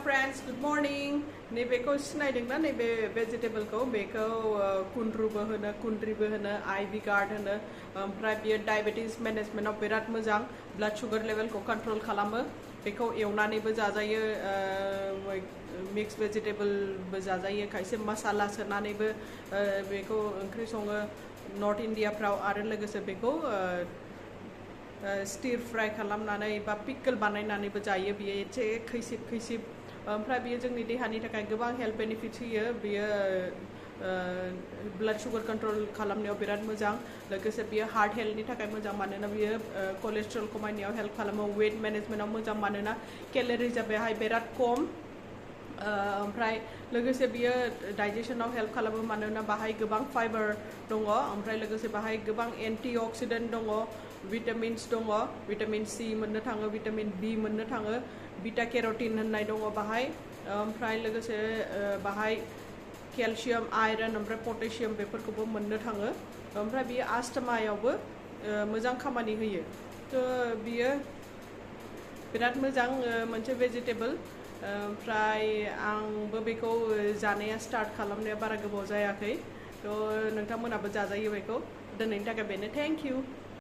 friends, good morning. Nebeko सिनायदोंना नैबे vegetable को बेको कुंद्रुबो होनो कुंद्रिबो होनो आइवी गार्ड होनो ओमफ्राय बियो डायबिटिस मेनेजमेन्टआव बिराद मोजां ब्लाड शुगार लेभेलखौ कंट्रोल खालामो बेखौ एवनानैबो जाजायो मिक्स भेजिटेबलबो जाजायो खायसे मसाला सोनानैबो बेखौ ओंख्रि सङो नर्थ इन्डियाफ्राव आरो लोगोसे बेखौ स्टिर फ्राई खालामनानै बा पिकल बानायनानैबो जायो बियो एसे खैसिब खैसिब ओमफ्राय बियो जोंनि देहानि थाखाय गोबां हेल्थ बेनिफिट्स होयो बियो ब्लाड शुगार कंट्रोल खालामनायाव बिराद मोजां लोगोसे बियो हार्ट हेल्थनि थाखाय मोजां मानोना बियो कोलेस्ट्रल खमायनायाव हेल्प खालामो वेट मेनेजमेन्टआव मोजां मानोना केल'रिजआ बेहाय बिराद खम ओमफ्राय लोगोसे बियो डाइजेशनाव हेल्प खालामो मानोना बाहाय गोबां फाइबार दङ ओमफ्राय लोगोसे बाहाय गोबां एन्टि अक्सिडेन्ट दङ भिटामिन्स दङ भिटामिन सी मोननो थाङो भिटामिन बी मोननो थाङो बिटा केर'टिन होननाय दङ बाहाय ओमफ्राय लोगोसे बाहाय केलसियाम आयरन ओमफ्राय पटेशियाम बेफोरखौबो मोननो थाङो ओमफ्राय बियो आस्थमायावबो मोजां खामानि होयो थ' बियो बिराद मोजां मोनसे भेजिटेबल ओमफ्राय आंबो बेखौ जानाया स्टार्ट खालामनाया बारा गोबाव जायाखै थ' नोंथांमोनाबो जाजायो बेखौ दिनैनि थाखाय बेनो थेंक इउ